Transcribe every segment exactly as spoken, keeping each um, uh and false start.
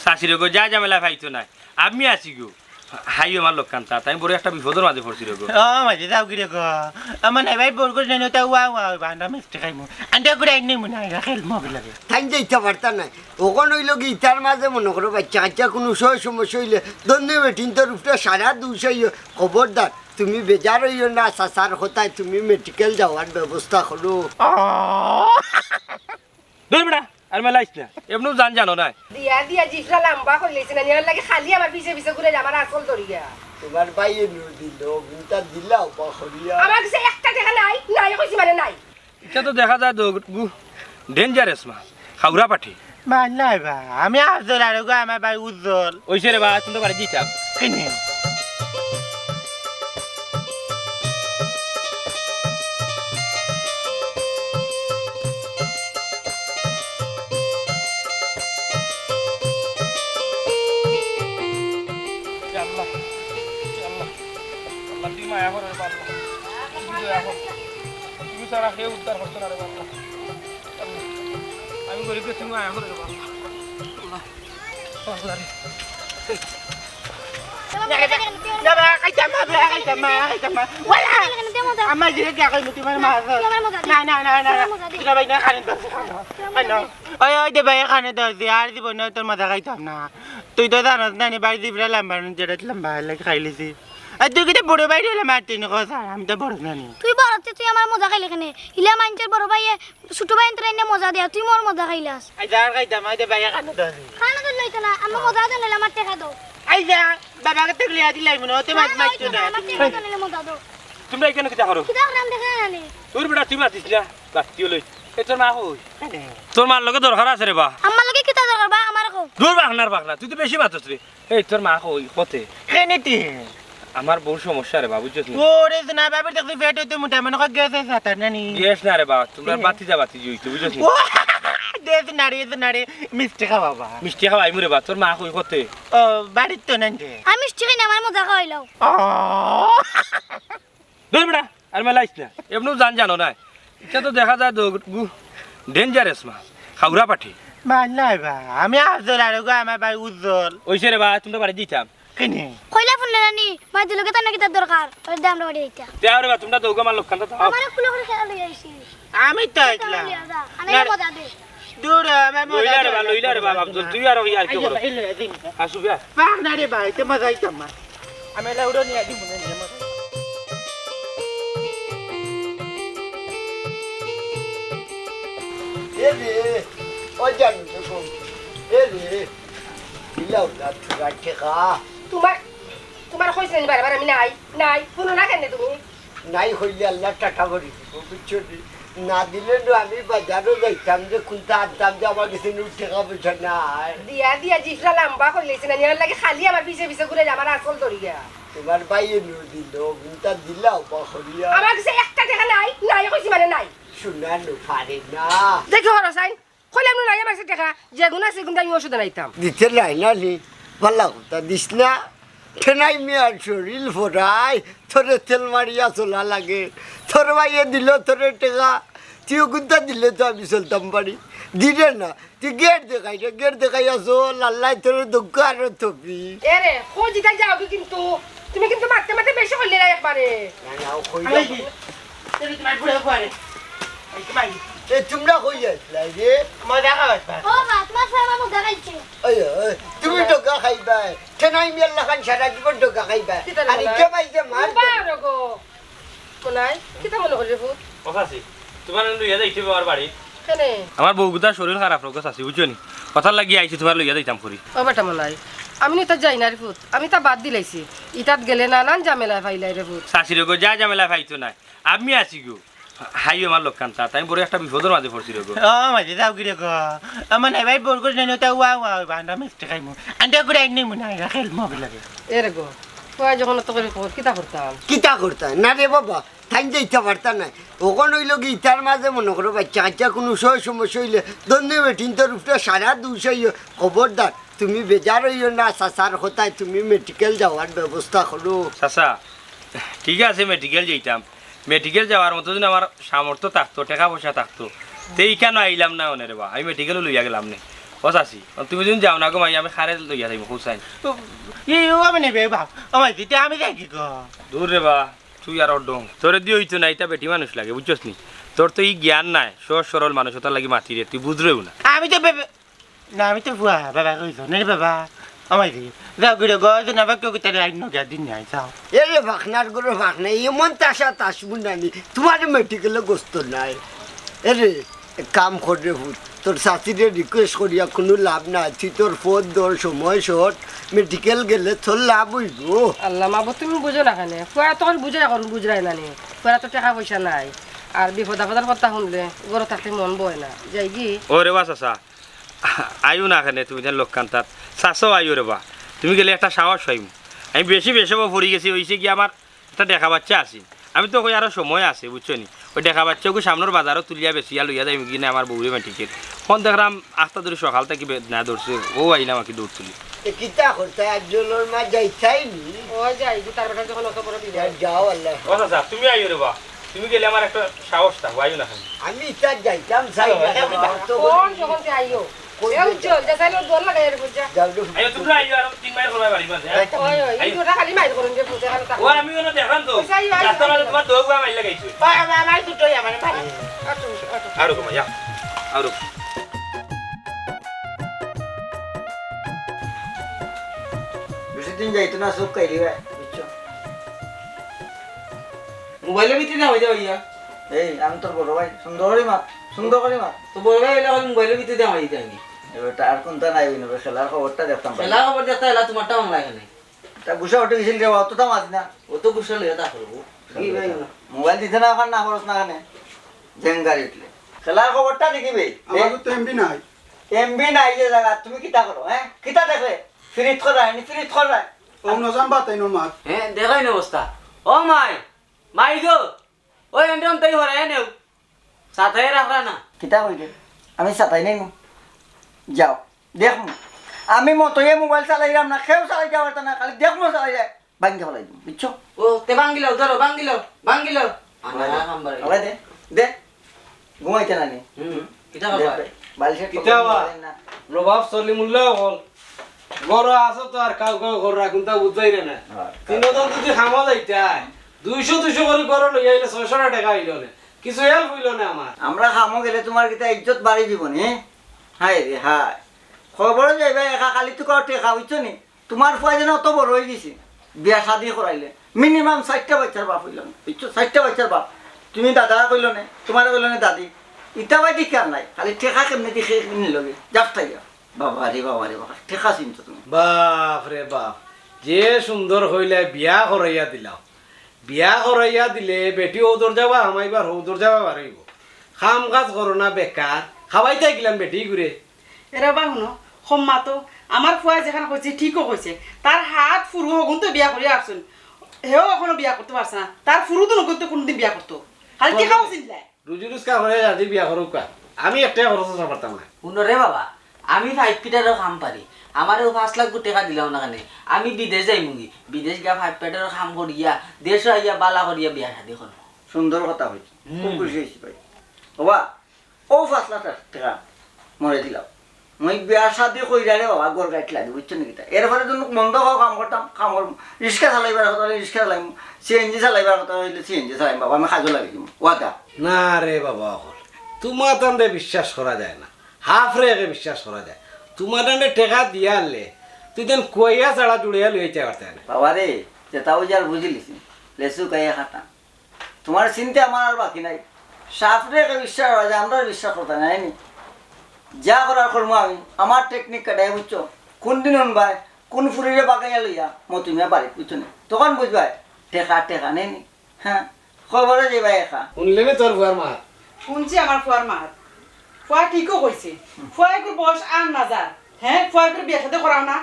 চাচিরে গো, যা ঝামেলা পাইতো নায়, আমি আছি গো। হাই আমার লক্ষান তাত, আমি বড় একটা বিপদর মাঝে পড়ছি রে গো। ও মাঝে যাও কি রে গো? আমার নাই ভাই বড় করে নেই, ওটা ওয়া ওয়া ওয়া, বান্ডা মিষ্টি খাইমু। আন্ডা করে আইনি মনে হয়, খেল মগ লাগে। তাই যে ইচ্ছা পারতা নাই। ওখান হইল কি, ইতার মাঝে মনে করো বাচ্চা কাচ্চা কোনো সহ সমস্যা হইলে, দন্ডি বেটিন তোর উপরে সারা দুষ হইও। খবরদার, তুমি বেজার হইও না, চাচার কথায় তুমি মেডিকেল যাওয়ার ব্যবস্থা করো। দূর বেটা, আর মেলাইস না, এমনিও জান জানো না। দিয়া দিয়া জিফরা লম্বা করিলাইছে না, নিয়ার লাগে খালি আমার পিছে পিছে ঘুরে যায়, আমার আসল ধরিয়া। তোমার ভাইয়ে নু দিল, অগুনটা দিলাও বা করিয়া। আমার কাছে একটা টেকা নাই, নাই কইছি মানে নাই। ইটা তো দেখা যায় তো, গু-, ডেঞ্জারাস মাছ, খাউরা পাঠি। বা নাই বা, আমি আফজল আর গো আমার ভাই উজ্জ্বল। ওইসে রে বা, তুমি তো বাড়ি দিতাম। কিনে? ইয়া আল্লাহ, ইয়া আল্লাহ, আল্লাহ, তুমি মায়া করো রে বাবা, তুমি দয়া করো, তুমি ছাড়া কেউ উদ্ধার করতো না রে বাবা। আমি গরিবরে তুমি মায়া করো রে বাবা। আল্লাহ, আল্লাহ রে। না, না, না, খাইতাম না, না, খাইতাম না, খাইতাম না। ওয়ালা! আমার জিরে কে কইমু তোমার মা আছে? না, না, না, না, না। তুই ভাই না, খানে দরজা, খানে। ওই, ওই দে ভাই, খানে দরজা, আর জীবনে তোর মজা খাইতাম না। তুই তো জানোস না, নি বাড়ি জিবরা লম্বা, যেটা লম্বা লাগে খাইলিছি। আর তুই কিতা বড় ভাই রে, মারতে নি কথা, আমি তো বড় নানি। তুই বড় তে তুই আমার মজা খাইলে কেনে? ইলা মাইনষের বড় ভাইয়ে ছোট ভাই এন্তরে এনে মজা দেয়া, তুই মোর মজা খাইলাস। আই যা, আর খাইতাম, আই দে ভাই, খানে দরজা। খানে তো লইতো না, আমার মজা দেন, আমার টেকা দাও। আই যা, বাবাকে তো লিয়া দিলাই মনে হয়, তো না, মাছ না, মারছো না। আমার টেকা দাও, নাইলে মজা দাও। তোমরা এখানে কিতা করো? কিতা করাম দেখে আনি। তোর বেটা তুই মাতিস না, বাতিও লই। এ তোর মা কই? আরে। তোর মার লগে দরকার আছে রে বা। আমার লগে কিতা দরকার বা? আমার কও। দূর বাখনার বাখনা, তুই তো বেশি মাতস রে। এই তোর মা কই? কতে? কেনে তে? আমার বউর সমস্যা রে বা, বুঝছস নি? ওরে না, বাবির দেখছি পেট হইতে মোটা, মনে কয় গ্যাস আছে, তার নানি। গ্যাস না রে বা, তোমরা কি? বাতিজা বাতিজি হইতো, বুঝছস নি? ও, দে তো নারে, দে নারে, মিষ্টি খাওয়া বা। মিষ্টি খাওয়াইমু রে বা, তোর মা কই? কতে? ও, বাড়ির তো নাই রে। আমি মিষ্টি খাই না, আমার মজা খাওয়াইলাও। ও। দূর বেটা, আর মেলাইস না। এমনিও জান জানো না। ইটা তো দেখা যায় তো গু-, ডেঞ্জারাস মাছ। খাউরা পাঠি। বা নাই বা, আমি আফজল আর গো আমার ভাই উজ্জ্বল। ওইসে রে বা, তোমরা বাড়ি দিতাম। কিনে? কইলা ফোন লেনানি, মাই দিল কে তার নাকি তার দরকার। ওই দে আমরা বাড়ি দিতাম। তে আরে বা, তোমরা তো গো আমার লক্ষান তো দাও। আমার কুলো করে খেলা লই আইছি। আমি তো আইলাম। লিয়া যা, আনে না রে। মজা দে। দূর, আমি মজা লইলা রে বা, লইলা রে বা, আফজল, তুই আর ইয়ার কি করো? এই লইয়া দিন। আসু বিয়া। পাক না রে ভাই, তে মজা হইতাম না। আমি এলা উড়ো নিয়ে দিমু না, নিয়ে মজা। এ রে, ও জান তো কম। এ রে, দিলাও না, তুই রাখে খা। তোমার, তোমার কইছি না বারবার আমি নাই, নাই, শুনো না কেন তুমি? নাই কইলে আল্লাহ টাকা ভরি দিব, বুঝছো নি? না দিলে নু আমি বাজারো যাইতাম যে কুনতা আনতাম যে আমার কাছে নু টাকা পয়সা নাই। দিয়া দিয়া জিফরা লম্বা করিলাইছে না, নিয়ার লাগে খালি আমার পিছে পিছে ঘুরে যায়, আমার আসল ধরিয়া। তোমার ভাইয়ে নু দিল, কুনতা দিলাও বা করিয়া। আমার কাছে একটা টেকা নাই, নাই কইছি মানে নাই। শোনা নু পারে না। দেখো হরসাইন, কইলাম নু নাই আমার কাছে টেকা, যেগুন আছে এগুন আমি ওষুধ আনাইতাম। দিতে নাই না নি, ভালা কথা দিস না। ঠেনাই মিয়ার শরীর ফোরায়, তোরে তেল মারিয়া চলা লাগে। তোর ভাইয়ে দিল তোরে টেকা, তুই কুনতা দিলে তো আমি চলতাম পারি। দিলে না, তুই গেট দেখাই রে, গেট দেখাই আসো, লাল্লাই তোরে দক্ষ আরো থপি। এ রে, খোঁজ দিতে যাও কি কিন্তু? তুমি কিন্তু মারতে মারতে বেশি করলে না একবারে। না, না, ও কই আমি যাবো? কি? তুমি তোমার বুড়া বুড়া রে। এই তোমার এ, তোমরা কই যাইছিলা রে? মজা খাওয়ার পর। ও মা, তোমার ফুয়া আমার মজা খাইছে। ওই, ওই, তুমি ঢোকা খাইবা। ঠেনাই মিয়ার লাখান সারা জীবন ঢোকা খাইবা। কিতা রে আর মনে ইকে হয়? পাইছে মার বাবা রে গো। মনে হয়? কিতা মনে করি রে পুত? ও চাচি, তোমার লইয়া যাইতে হবে আমার বাড়ি। কেনে? আমার বউগুতার শরীর খারাপ রোগ চাচি, বুঝছো নি? কথার লাগি আইছি তোমার লইয়া যাইতাম করি। ও বেটা মনে হয়, আমি নি তা যাই না রে পুত, আমি তা বাদ দিলাইছি। ইতাত গেলে নানান ঝামেলায় ফাইলাই রে পুত। চাচি রে গো, যা ঝামেলায় ফাইতো নায়। আমি আছি গো। হাই আমার লক্ষান তাত, আমি বড় একটা বিপদর মাঝে পড়ছি রে গো। ও মাঝে যাও কি রে গো? আমার নাই ভাই বড় করে নেই, ওটা ওয়া ওয়া ওয়া, বান্ডা মিষ্টি খাইমু। আন্ডা করে আইনি মনে হয়, খেল মগ লাগে। এ রে গো, কয় যখন তো করে খবর, কিতা করতাম? কিতা করতাম? না রে বাবা, তাই যাইতে পারতাম না। ওখান হইল কি, ইতার মাঝে মনে করো বাচ্চা কাচ্চা কোনো সহ সমস্যা হইলে, দন্ডি বেটিন তোর উপরে সারা দুষ হইও। খবরদার, তুমি বেজার হইও না, চাচার কথায় তুমি মেডিকেল যাওয়ার ব্যবস্থা করো। চাচা, ঠিক আছে, মেডিকেল যাইতাম। মেডিকেল যাওয়ার মতো যদি আমার সামর্থ্য থাকতো, টাকা পয়সা থাকতো, তে ইখানো আইলাম না অনে রে বা, আমি মেডিকেলও লইয়া গেলাম নে। ও চাচি, তুমি যদি যাও না গো মাই, আমি কারে লইয়া যাইমু, হুসাইন। ও, ই, ও আমি নেবে বাপ, ও মাই দিতে আমি যাই কি গো? দূর রে বা, তুই আর অডং। তোরে দি অইতো না, ইটা বেটি মানুষ লাগে, বুঝছস নি? তোর তো ই জ্ঞান নাই, সহজ সরল মানুষ, ওটার লাগি মাতি রে, তুই বুঝরেও না। আমি তো বেবে-, না, আমি তো ফুয়া, বাবা কইছো, না রে বাবা, ও মাই দি। যাও গিরে গো, যে না বা কেউ কিতা আইন নগিয়া দিন নাই, যাও। এরে ফাকনার গরু ফাকনা, এমন তাসা তাস মুন্ডানি, তোমার মেডিকেলে গোস্ত নাই। এরে, এক কাম কর রে ফুত, তোর চাচিরে রিকোয়েস্ট করিয়া কুনু লাভ নাই, তুই তোর ফোন ধর, সময় শর্ট, মেডিকেল গেলে তোর লাভ অইবো। আল্লাহ মাবুদ, তুমি বুঝো না কেনে? ফুয়া তখন বুঝে, এখন বুঝরায় না নি। ফুয়ার তো টেকা পয়সা নাই, আর বিপদ আপদর কথা হুনলে ঘরো থাকতে মন বয় না। যাই কি? ও রে বা চাচা, আইও না কেনে তুমি যেন লোকখান তাত। চাচাও আইও রে বা, তুমি গেলে একটা সাহস পাইমু। আমি বেশি বেশি পড়ি গেছি, অইছে কি আমার একটা ডেকা বাচ্চা আছিল। আমি তো কই আরো সময় আছে, বুঝছো নি? ওই ডেকা বাচ্চাগু সামনর বাজারো তুলিয়া বেচিয়া লইয়া যাইমু গি না আমার বউরে মেডিকেল। অখন দেখরাম আস্তা ধরি সকাল থাকি বেদনা ধরছে, ও আইলাম আর কি দৌড় তুলি। এ কিতা করতে একজনের মা যাইতাই নি? ও যাই, যে তার বেটা যখন অত বড় বিপদ। যাও আল্লাহ। ও চাচা, তুমি আইও রে বা, তুমি গেলে আমার একটা সাহস থাকবো, আইও না খালি। আমি ইতা যাইতাম চাই না, আমার তো ও, যখন যে আইও। কই এ উজ্জ্বল, যা চাইলে দোয়ার লাগাই আর বুঝা। যাও রে। আইও, তোমরা আইও, আর তিন মাইল করবা বাড়ি মাঝে, হ্যাঁ? ওই, ওই, এই দুটা খালি মাইল করুন যে বুঝে, খালি ও, আমি ওনো দেখলাম তো। আচ্ছা, আইও, আইও, রাস্তা মাঝে আইও। তোমার দৌড় বা মাইল লাগাইছো। ভাই, আমার, আমার দুটোই আমার ভাই। আটো, আটো। আরো কমা, যাও। আরো। বেশি দিন যাইতো না, চোখ কাইলি ভাই, বুঝছো? মোবাইলের ভিতরে না হয়ে যাও ইয়া। এই, আমি তোর বড় ভাই, সুন্দর করে মাত, সুন্দর করে মাত। তো বড় ভাই, এলা মোবাইলের ভিতরে দিয়ে আমার দিতে আমি। এবার তার কোনটা নাই, ওই নেবে, খেলার খবরটা দেখতাম ভাই। খেলার খবর দেখতে এলা তোমারটা বাংলা এখানে। তা গুসা উঠে গেছিল রে, অত দাম আছে না। ও তো গুসা লইয়া তা করবো। কি ভাই? মোবাইল দিতে না, এখন না খরচ না কেনে? জেঙ্গারি উঠলে। খেলার খবরটা দেখিবে। আমার তো এমবি নাই। এমবি নাই যে জায়গা, তুমি কিতা করো, হ্যাঁ? কিতা দেখলে? ফিরিত করায়, নি ফিরিত করায়। ও নজাম বাতাই নমাজ। হ্যাঁ, দেখাই না অবস্থা। ও মাই, মাই গো, ওই এন্ডে অন্তাই হরাই নেও। সাতাই রাখরা না। কিতা কইলে? আমি সাতাই নেই নু। যাও, দেখমু। আমি মতইয়ে মোবাইল চালাইলাম না, কেউ চালাইতে পারতো না, খালি দেখমু চালাই যায়। ভাঙ্গি ফেলাই দিমু, বুঝছো? ও, তে ভাঙ্গিলাও, ধরো, ভাঙ্গিলাও, ভাঙ্গিলাও। আনা, ওই দে। আনা, নাম্বার। ওই দে, দে। ঘুমাইতে না নি? হুম, কিতা দে, বাবা? বালিশের কিতা তলে বাবা? ঘুমাইতে না। নবাব সলিমুল্লাহ হল। ঘরো আছো তো আর কাউ কাউ ঘর রাখুন তা বুঝাই না না। হ্যাঁ, তিনজন যদি খামো যাইতাই, দুইশো দুইশো করে ঘরো লইয়া আইলে ছয়শো টেকা আইলো না। কিছু হেল্প হইলো না আমার। আমরা খামো গেলে তোমার কিতা ইজ্জত বাড়ি দিব নি? হায় রে হায়। খবরে যাইবা একা খালি তো কাউ টেকা হইছো নি? তোমার ফুয়া যেন অত বড় হয়ে গেছে, বিয়া শাদি করাইলে। মিনিমাম চারটা বাচ্চার বাপ হইল না, বুঝছো? চারটা বাচ্চার বাপ। তুমি দাদা কইল না, তোমার কইল না দাদি। ইটা ভাই দেখি আর নাই, খালি টেকা কেমনে দেখে নিল গে, যাক তাই যা। বাবা রে বাবা রে বাবা, টেকা চিনছো তুমি। বাপ রে বাপ, যে সুন্দর হইলে বিয়া করাইয়া দিলাও। বিয়া করাইয়া দিলে বেটি ও দরজা বা হামাইবার, হৌ দরজা বা বারইব। কাম কাজ করো না বেকার, খাওয়াইতে গেলাম বেটি ঘুরে। এরা বা হুনো, হম্মা তো, আমার ফুয়া যেখান কইছে, ঠিকও কইছে। তার হাত ফুরু হগুন তো বিয়া করিয়া আসুন। হেও এখনো বিয়া করতে পারছে না। তার ফুরু তো নগুন তো কোনদিন বিয়া করতো। খালি টেকাও চিনলাই। রুজি রোজগার করে যদি বিয়া করুক কা। আমি একটা খরচ করতে পারতাম না। হুনো রে বাবা, আমি পাইপ ফিটারও কাম পারি। আমারে ও পাঁচ লাখ টেকা দিলাও না কেনে? আমি বিদেশ যাইমুগি। বিদেশ গিয়া পাইপ ফিটারও কাম করিয়া, দেশো আইয়া বালা করিয়া বিয়া শাদি করবো। সুন্দর কথা কইছো। খুব হুম। খুশি হইছি ভাই। বাবা, ও পাঁচ লাখ টেকা মরে দিলাম। মুই বিয়া শাদি কইরা রে বাবা, ঘর গাইট লাগে, বুঝছো নি কিতা? এরপরে তো মন্দ খাও কাম করতাম, কাম করমু। রিক্সা চালাইবার কথা হইলে রিক্সা চালাইমু, সিএনজি চালাইবার কথা হইলে সিএনজি চালাইমু, বাবা, আমি কাজও লাগি দিমু। ওয়াদা। না রে বাবা, অকল তোমার তানরে বিশ্বাস করা যায় না, হাফরে একে বিশ্বাস করা যায়। তোমার তানরে টেকা দিয়া আনলে, তুই দেন কুয়াইয়া ছাড়া জুড়িয়া লইতে পারতে না। বাবা রে, যেটা ওই যার বুঝিলিস, লেসু কাইয়া খাতা। তোমার চিনতে আমার আর বাকি নাই। সাফরে একে বিশ্বাস করা যায়, আমরা বিশ্বাস করতে নাই নি। যা করার করমু আমি, আমার টেকনিক কাটাই, বুঝছো? কোন দিন হুনবায়, কোন ফুরিরে বাগাইয়া লইয়া, মতুমিয়া বাড়ি, বুঝছো নি? তখন বুঝবায়, টেকা, টেকা নেই নি। হ্যাঁ, খবরে যাইবা একা। শুনলে নি তোর ফুয়ার মাত? শুনছি আমার ফুয়ার মাত। ফুয়া ঠিকও কইছে। ফুয়া এগুর বয়স আর না যার। হ্যাঁ, ফুয়া এগুর বিয়া শাদী করাও না।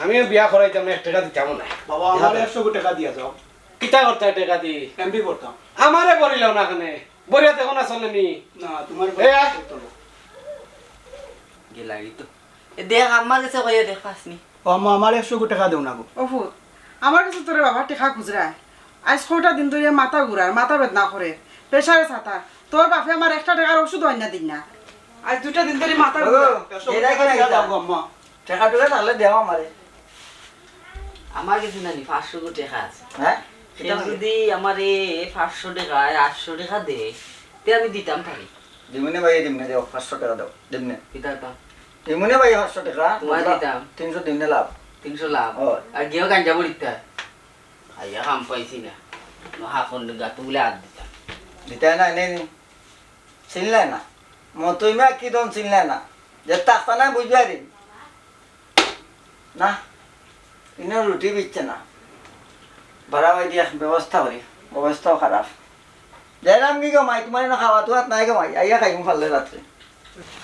আমিও বিয়া করাইতাম না, এক টেকা দিতামও না। বাবা, আমার একশো টেকা দিয়া যাও। কিতা করতে টেকা দি? এমবি পড়তাম। আমারে বলিলাও না কেনে? বলিয়া দেখো না চলে নি। না, তোমার এ, আয়। গেলাগি তো। এ দেখ, আম্মার গেছে কইয়া দেখ, পাসনি। ও আম্মা, আমার একশো টেকা দেও না গো। ও ফুত, আমার গেছে তোরে বাবা টেকা খুচরা। আইজ কয়টা দিন ধরিয়া মাথা ঘুরার, মাথা বেদনা করে, প্রেশারে ছাতা। তোর বাপে আমার একটা টেকার ওষুধ আইনা দিন না। আজ দুটা দিন ধরি মাথা ঘুরে। এরা কি না এটা? টেকা টুকা তাহলে দেও আমারে। আমার গেছে নানি পাঁচশো গু টেকা আছে। হ্যাঁ? কেউ যদি আমারে পাঁচশো টেকায় আটশো টেকা দেয়, তে আমি দিতাম পারি। দিমুনে ভাই, দিমুনে দেও, পাঁচশো টেকা দেও, দিমুনে। কিতা দিতাম? দিমুনে ভাই, পাঁচশো টেকা। তোমার দিতাম। তিনশো দিমুনে লাভ। তিনশো লাভ। ও। আর গিয়েও গাঞ্জা বড়িতে। আইয়া কাম পাইছি না। মহা কোন গাত তুলে আর দিতাম। দিতায় না, নেই, নেই। চিনলে না। মতইমা কি দন চিনলে না। যে তাস্তা না বুঝবে আর না। ইনো রুটি বিচ্ছে না। বাড়া ভাই দিয়া ব্যবস্থা করি। অবস্থাও খারাপ। যাইলাম কি গো মাই, তোমার ইনো খাওয়া তো হাত নাই গো মাই। আইয়া খাইমু পারলে রাত্রে।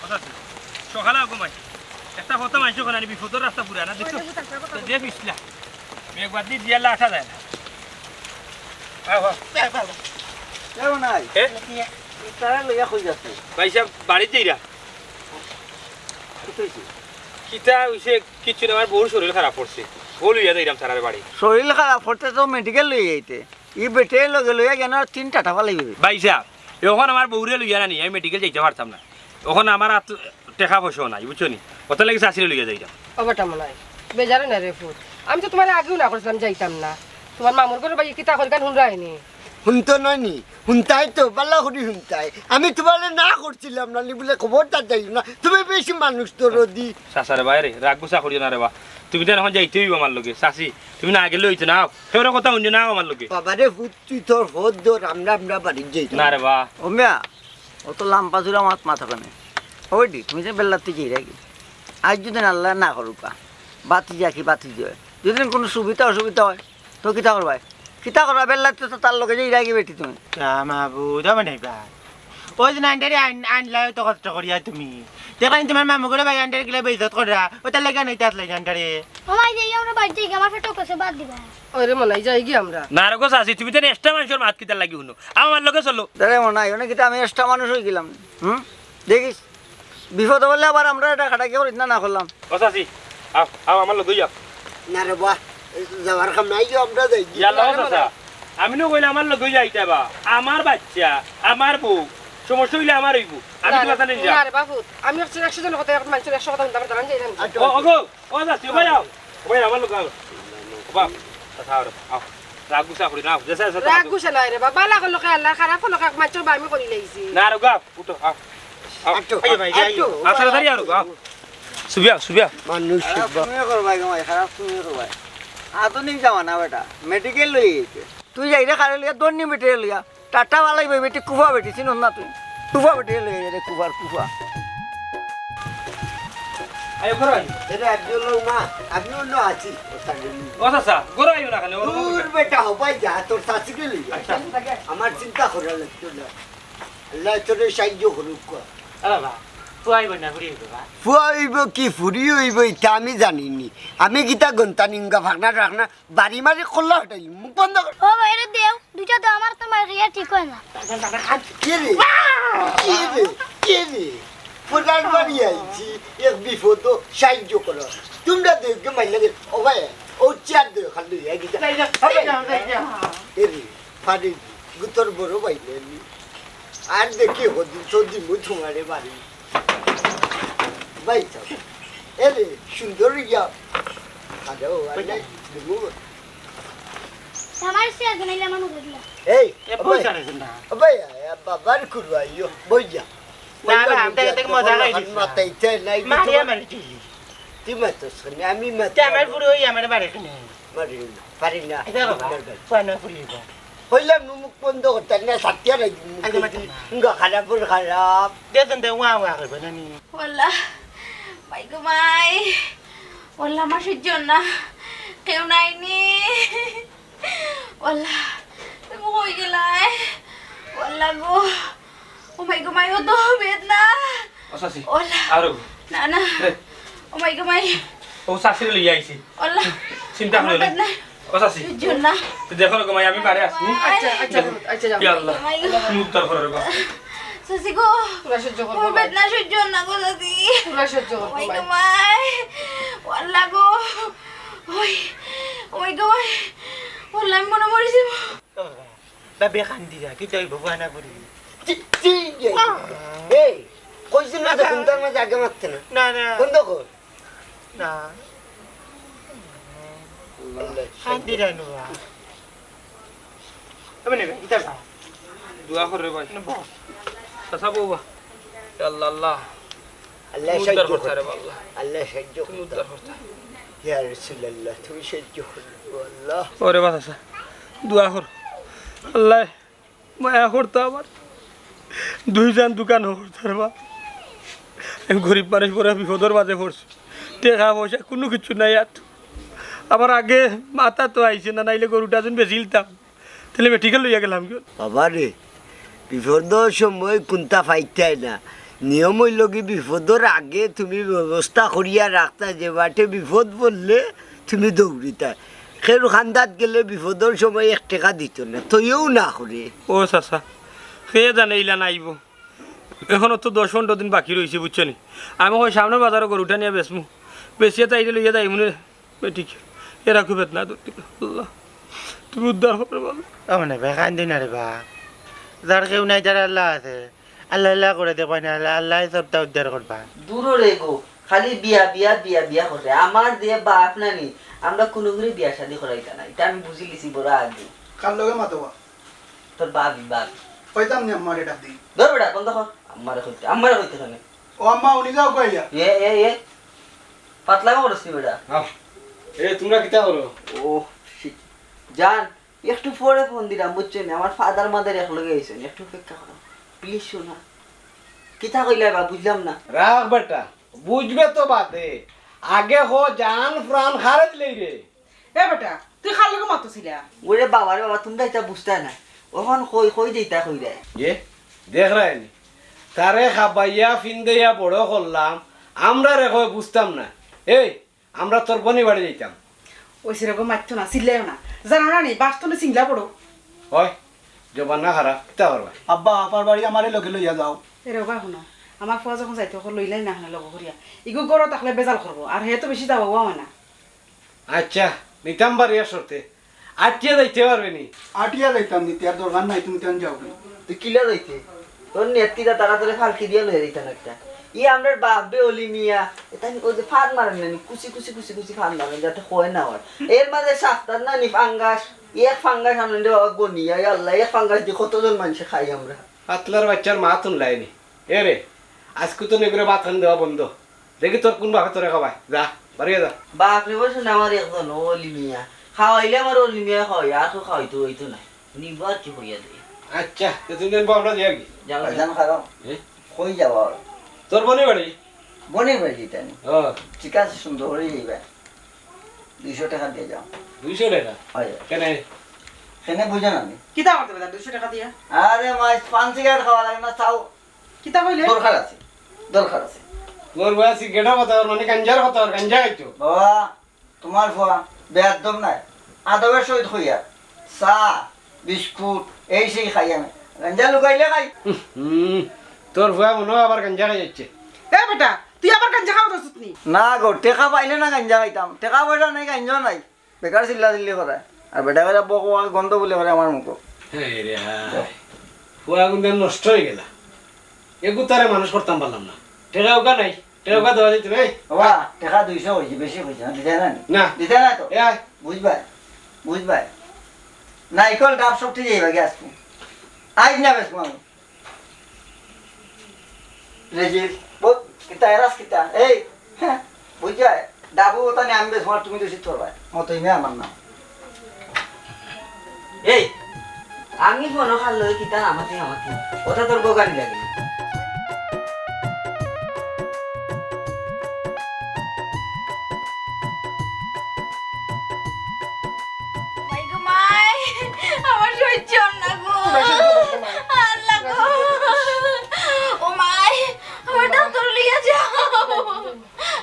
কথা আছে। সকালে আগো মাই। একটা কথা মাইছো কেন, আমি বিপদর রাস্তা পুরা না, দেখছো? তো যে পিছলা। মেঘ বাদ দিয়ে জিয়ালে আসা যায় না। আও, আও। কেউ নাই। এ? তারা লইয়া কই যাচ্ছে? ভাই সাহেব, বাড়িত যাইরা। কিতা হইছে? কিতা হইছে? কিচ্ছু না, আমার বউর শরীর খারাপ করছে। বউ লইয়া যাইরাম তারার বাড়ি। শরীর খারাপ করতে তো মেডিকেল লইয়া যাইতে। ই বেটে লগে লইয়া গেন আর তিন টাটা ফালাই দিবে। ভাই সাহেব, এখন আমার বউরে লইয়া না নি, আমি মেডিকেল যাইতে পারতাম না। এখন আমার হাত টেকা পয়সাও নাই, বুঝছো নি? ওটার লাগি চাচিরে লইয়া যাইতাম। ও বেটা মনাই, বেজারে না রে ফুত। আমি তো তোমারে আগেও না করছিলাম যাইতাম না। তোমার মামুর ঘরর ভাই কিতা কইরা হুনরায়নি? হুনতো নয় নি, হুনতায় তো, বালা করি হুনতায়। আমি তোমারে না করছিলাম না নি বলে খবরটা যাই না। তুমি বেশি মানুষ তো রদি। চাচারে ভাই রে, রাগ গুসা করিও না রে বা। তুমি তো এখন যাইতে হইব আমার লগে। চাচি, তুমি না গেলে হইতো না। আও, কেউর কথা হুনছো না আমার লগে। বাবা রে ফুত, তুই তোর ফোন ধর, আমরা, আমরা বাড়ি যাই। না রে বা। ও মিয়া, অত লাম্বা চূড়া মাত মাথা কানে। ওই দি, তুমি যে বেল্লাতে যাই রাখি। আজ যদি আল্লাহ না করুকা, বাতি যা কি বাতি যায়। যদি কোনো সুবিধা অসুবিধা হয়, তো কিতা করবায়? কিতা করবা? বেল্লাতে তো তার লগে যাই রাখি বেটি তুমি। তা মাবুদ, আমার নাই বা। ওই যে নান্ডারে আন-, আনলাই তো কষ্ট করিয়া তুমি। দেখলাম তোমার মামু করে ভাই আন্ডারে গেলে বেইজ্জত করা। ওটার লাগে আনাইতে আসলাই নান্ডারে। ও মাই যাই, আমরা বাড়ি যাই, আমার পেটও কষে বাদ দিবা। ওরে মনাই যাই গি আমরা। না রে গো চাচি, তুমি তো এক্সট্রা মানুষের মাত কিতার লাগি হুনো। আমার লগে চলো। আরে মনাই, অনে কিতা আমি এক্সট্রা মানুষ হই গেলাম? হুম? দেখিস, বিপদ হলে আবার আমরা এটা খাটাকি করি না, না করলাম। ও চাচি, আও, আও, আমার লগে যাও। না রে বা, যাওয়ার কাম নাই, যাও, আমরা যাই। ইয়াল্লা, ও চাচা, আমি না কইলে আমার লগে যাইতা বা। আমার বাচ্চা, আমার বউ, সমস্যা হইলে আমার হইব। আমি না তো রে, কথা নেই যা। না রে বাবু, আমি একশো, একশো জনের কথা, এখন মানুষের একশো কথা শুনতে পারতাম না, যাই না আমি। আচ্ছা, ও, ও গো, ও চাচি, ও ভাই আও। ও ভাই, আমার লগে আও। ও বাপ, কথা আর, আও। রাগ গুসা করি না, যে স্যার, স্যার, রাগ গুসা নাই রে বাবা, বালা করলো কে আল্লাহ, খারাপ করলো কে এক মাত্র বা আমি করি লাইছি। না রে গা, উঠো, আও। আও। আটো, আইও ভাই, আইও। আটো। আচ্ছা, তাড়াতাড়ি আও, আও। সুবিয়া, সুবিয়া। মানুষ খারাপ বা- তুমি করবাই গো ভাই, খারাপ তুমি করবাই। আধুনিক জামানা বেটা, মেডিকেল লই গেছে। তুই যাই রে খালি লইয়া, দন্নি মেডিকেল লইয়া। টাটা বালাই ভাই বেটি, কুফা বেটি, চিনস না তুই? কুফা বেটি লইয়া রে, কুফার কুফা। আইও, ঘরো আইও। এটা একজন লোক না, আমি অন্য আছি। ও চাচা, ঘরো আইও না খালি, অন্য দূর বেটা, হবাই যা, তোর চাচিকে লই যা। আচ্ছা। আমার চিন্তা করা লাগতো না। আল্লাহ তোরে সাহায্য করুক। আরে বা, ফুয়া অইব না ফুড়ি অইব বা? ফুয়া অইব কি ফুড়ি অইব, ইটা আমি জানি নি। আমি কিতা গন্তা নিঙ্গা ফাকনা টাকনা বাড়ি মারি খোল্লা হটাইলি, মুখ বন্ধ কর। ও ভাই, এটা দেও, দুইটা দেও, আমার তো মারিয়া ঠিক হয় না। কে রে? কে রে? কে রে? প্রধান বাড়ি আইছি, এক বিপদ, সাহায্য করো। তোমরা দুইকে মাইলা গে, ও ভাই, ও চেয়ার দেও, খালি এক গিটা। যাই যাও, যাই যাও, যাই যাও। এ রে, পারে গুতর বড় ভাই নি। আর দেখি হদি, সদি মু তোমারে বাড়ি। ভাই তো, এ রে, সুন্দর ইয়া। খালো, আরে, দিমু। আমার সে আগে নাইলে আমার মুখে দিলা। এই, এ, ও ভাই। পয়সা রয়েছে না। ও ভাই, এ, বাবার কুরবাইও, বইয়া। না, না, আমি তো এতে মজা খাই দিছি। মাতাই চাই নাই, মারিয়া তোমার মারি দিলি। তুই মাতস কেনে? আমি মাতি তে আমার বুড়ো হই আমার বাড়ি কিনে। মারি না, পারি না। এটা বাবা, আমার বাড়ি। কোন ফুড়ি হইব? হইলাম নু মুখ বন্ধ করতে না, সাতিয়া নাই মুখ আগে মাতি না। মুখ খারাপ, ওর খারাপ। দেখুন তো, ওয়া ওয়া করবে না নি। ওয়াল্লা, মাই গো মাই। ওয়াল্লা, আমার সহ্য না। কেউ নাইনি। ওয়াল্লা, তুমি কই গেলায়? ওয়াল্লা গো। ও মাই গো মাই, ও তো বেদনা। ও চাচি, ওয়াল্লা। আরো। না, না। এ। ও মাই গো মাই। ও চাচিরে লইয়া আইছি। ওয়াল্লা। চিন্তা আমার করো না। বেদনা। ও চাচি। সহ্য না। তো দেখো না গো মাই, আমি বারে আছি। আচ্ছা, আচ্ছা, আচ্ছা, যাও। ইয়া আল্লাহ। মাই গো। তুমি উদ্ধার করো রে বাবা। চাচি গো। পুরা সহ্য করবো, ও মাই। বেদনা সহ্য না গো চাচি। পুরা সহ্য করবো, মাই গো মাই। ওয়াল্লা গো। ওই, ও মাই গো মাই। ওয়াল্লা আমি মনে মরি যাবো। বাবা, বাবে কান্দিরা, কিতা অইব, বুয়া না করি। জি, জি, জি। এই, কইছি না যে কুন্তার মাঝে আগে মাততে না। না, না। বন্ধ কর। না। আল্লাহ। কান্দি রানু বা। আমি নেবে, ইতা বা। দোয়া কর রে ভাই। না, বস। চাচা বউ বা। ইয়া আল্লাহ, আল্লাহ। আল্লাহ তুমি উদ্ধার সাহায্য করতা রে করতা। বা আল্লাহ। আল্লাহ সাহায্য তুমি করতা। উদ্ধার করতা। ইয়া রাসূলুল্লাহ, তুমি সাহায্য করো, ও আল্লাহ। ওরে বা চাচা, দোয়া কর। আল্লাহ মায়া করতা আমার। দুইজন দোকান করতা রে বা। আমি গরিব মানুষ, বড় বিপদর মাঝে পড়ছি। টেকা পয়সা কুনু কিচ্ছু নাই আর। আমার আগে মাথা তো আইছে না, নাইলে গরুটা যেন বেচিলতাম। তাইলে মেডিকেল লইয়া গেলাম কি? বাবা রে, বিপদর সময় কুন্তা পাইতায় না। নিয়ম অইলো কি, বিপদর আগে তুমি ব্যবস্থা করিয়া রাখতা, যে বাটে বিপদ পড়লে তুমি দৌড়িতায়। কেউর কান্দাত গেলে বিপদর সময় এক টেকা দিত না, তইও না করে। ও চাচা, কে জানে ইলা নাইবো। এখনো তো দশ পনরো দিন বাকি রইছে, বুঝছো নি? আমি কই সামনে বাজারো গরুটা নিয়া বেচমু, বেচিয়া তাইরে লইয়া যাইমুনে। বেটিক, এরা খুব বেদনা দূর দিল। আল্লাহ, তুমি উদ্ধার করো বলো। ও মানে, বেকান দিন আরে বা। যার কেউ নাই, তার আল্লাহ আছে। আল্লাহ আল্লাহ করে দেখবা না, আল্লাহ, আল্লাহ সবটা উদ্ধার করবা। দূর রে গো, খালি বিয়া, বিয়া, বিয়া, বিয়া করে। আমার যে বাপ নানি, আমরা কুনুগুরে বিয়া শাদি করাইতা না। ইটা আমি বুঝিলিছি বড় আগে। কার লগে মাতোবা? তোর বাপ, বাপ। কইতাম নি আম্মারে ডাক দি। ধর বেটা, কোন দেখো? আম্মারে কইতে, আম্মারে কইতে কেনে? ও আম্মা, উনি যাও কইয়া। এ, এ, এ। পাতলামি করস নি বেটা? আহ, এ, তোমরা কিতা করো? ও, shit। জান, একটু পরে ফোন দিলাম, বুঝছো নি? আমার ফাদার মাদার এক লগে আইছইন, একটু অপেক্ষা করো। Please শোনা। কিতা কইলা বা, বুঝলাম না। রাখ বেটা, বুঝবে তো বাদে। আগে হ, জান প্রাণ খারে দিলেই রে। এ বেটা, তুই কার লগে মাতছিলা? ওরে বাবা রে বাবা, তোমরা ইতা বুঝতায় না। অখন কই, কই যে ইতা কইরায়। এ, দেখরায় নি? তারে খাবাইয়া ফিন্দাইয়া বড় করলাম, আমরারে কয় বুঝতাম না। এই, আমরা তোর বনি বাড়ি যাইতাম। ওই সেরকম মারতো না, চিল্লাইও না। জানো না নি, বাস তো না সিংলা পড়ো। হয়, জবান না খারাপ, কিতা করবা? আব্বা, আপার বাড়ি আমারে লগে লইয়া যাও। এরে ওবা হুনো, আমার ফুয়া যখন যাইতো, ওকে লইলাই না, লগে করিয়া। ইগু গরো থাকলে বেজাল করবো, আর হে তো বেশি যাওয়া হয় না। আচ্ছা, নিতাম বাড়িয়া শর্তে। আটিয়া যাইতে পারবে নি? আটিয়া যাইতাম নি, তে আর দরকার নাই, তুমি তেন যাও। তুই কিলা যাইতে? তোর নেত্রীরা তাড়াতাড়ি ফালকি দিয়া লইয়া দিতা না একটা। ই আমরার বাপ বে অলি মিয়া, এটা নি ওই যে ফাঁদ মারেন না নি, কুচি কুচি কুচি কুচি ফাঁদ মারেন, যাতে হয় না হয়। এর মাঝে সাতটার না নি ফাঙ্গাস, এক ফাঙ্গাস আনলেন রে বাবা গনিয়া, ইয়া আল্লাহ, এক ফাঙ্গাস দি কতজন মানষে খাই আমরা। পাতলার বাচ্চার মা তুন লাইনি। এ রে, আজকে তো নেগুরে ভাত খান দেওয়া বন্ধ। দেখি তোর কোন বাপে তোরে খাওয়ায়। যা, বাড়িয়ে যা। বাপ রে বসে না আমার একজন অলি মিয়া। খাওয়াইলে আমার অলি মিয়া খাওয়াই, আর কেউ খাওয়াইতে হইতো না। নিবা কি হইয়া দে। আচ্ছা, তো তুমি দিন আমরা যাই আর কি। যাও, যাও। ভাইজান খারাপ। এ? কই যাওয়া? তোর বনি বাড়ি? বনি বাড়ি তাই নি? ও। ঠিক আছে, সুন্দর করে যাইবা। দুইশো টাকা দিয়া যাও। দুইশো টাকা? হয়। কেনে? কেনে বুঝো না নি? কিতা করতে বেটা, দুইশো টাকা দিয়া? আরে মাই, পান সিগারেট খাওয়া লাগে না, চাও। কিতা কইলে? দরকার আছে, দরকার আছে। তোর বয়স সিগারেটের কথা, ওর মানে গাঞ্জার কথা, ওর গাঞ্জা খাইতো। বাবা, তোমার ফুয়া বেয়াদব নাই, আদবের সহিত কইয়া, চা, বিস্কুট, এই সেই খাই আমি। গাঞ্জা লুকাইলে খাই। হুম, তোর ফুয়া মনে হয় আবার গাঞ্জা খাই যাচ্ছে। এ বেটা, তুই আবার গাঞ্জা খাওয়া দোষত নি? না গো, টেকা পাইলে না গাঞ্জা খাইতাম, টেকা পয়সা নাই, গাঞ্জা নাই। বেকার চিল্লা চিল্লি করে। আর বেটা করে বক বক গন্ধ বলে করে আমার মুখো। হ্যাঁ রে হায়। ফুয়া গুন নষ্ট হয়ে গেল। এগু তারে মানুষ করতাম পারলাম না। টেকা উকা নাই। টেকা উকা দেওয়া যেত রে। বাবা, টেকা দুইশো হয়েছে, বেশি হয়েছে না, দিতে না নি? না। দিতে না তো? এ আয়। বুঝবায়, বুঝবায়। নাইকল ডাব সবটি যাইবা গে আজকে। আইজ না বেশ আমি। রেজিল, বল, কিতা এরাস কিতা? এই, হ্যাঁ, বুঝা, ডাবু ওটা নিয়ে আমি বেশ, তুমি তো শীত করবায়। মতো ইমে আমার নাম। এই, আমি মনে খাল লই কিতা আমাকে আমাকে। ওটা তোর গোগানি লাগে। মাই গো মাই, আমার সহ্য অর না গো। আল্লাহ গো। ও মাই, আমার ডাক্তার লইয়া যাও।